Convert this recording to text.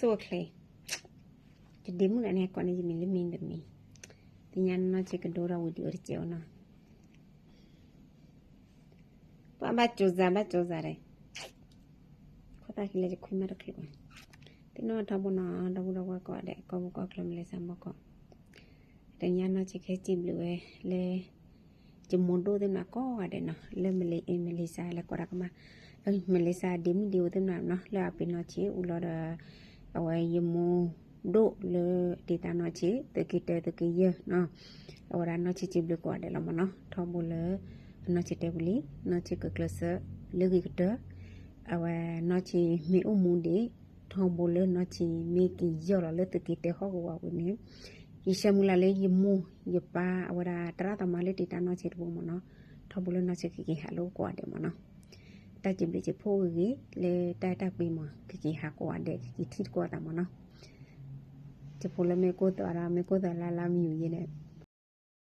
Sokhle. Jadi mun ane ko ne jimi limi demi. Tinya no che kedo ra widi ori che ono. Ba ba choza ba choza re. Ko ta kile je khuma ro kle. Tino ta bo no da bu da wa ko de ko bu ko kle mele sa mo ko. Tinya no che ke chi blu we le. Jimon do de na ko wa de no. Le mele e mele sa le ko ra kama. Mele sa de mi de o de na no. Le api no che u lo da awa yimon ໂດລະ ເດຕາ ເນາະ ເຊ ຕະກີເຕ ຕະກີເຢີ ເນາະ ອາວະດາ ເນາະ ເຊ ເຈບເລີ ກວ່າ ເດລະ ມະ ເນາະ ທອບ ໂບລະ ເນາະ ເຊ ເຕ ບຸລີ ເນາະ ເຊ ເກີເກເຊ ເລີ ກີເຕ ອາວະ ເນາະ ເຊ ເມ ໂອ ມູ ເດ ທອບ ໂບລະ ເນາະ ເຊ ເມ ກີເຢີ ລະ ເລີ ຕະກີເຕ ຮອກ ກະ ວາ ເວ ເນ ອີ ຊາ ມູ ລາ ເລ ຍະ ໂມ ຍະ ປາ ອາວະດາ ຕະລາ ຕະມາ ເລ ເດຕາ ເນາະ ເຊ ໂບ ມະ ເນາະ ທອບ ໂບລະ ເນາະ ເຊ ເກ ເກ ຫາ ໂລ ກວ່າ ເດ ມະ ເນາະ ຕາ ເຈບເລີ ເຈບໂພ ເກ ເກ ເລ ຕາ ຕາ ເປ ມະ ເກ ເກ ຫາ ກວ່າ ເດ ເກ ເກ ທິດ ກວ່າ ຕາ ມະ ເນາະ ເຈບໂພ ລະ ເມ ໂກ ຕະລາ ເມ ໂກ ຕະລາ ລາ ມີ ຢູ່ ເຢ ເນ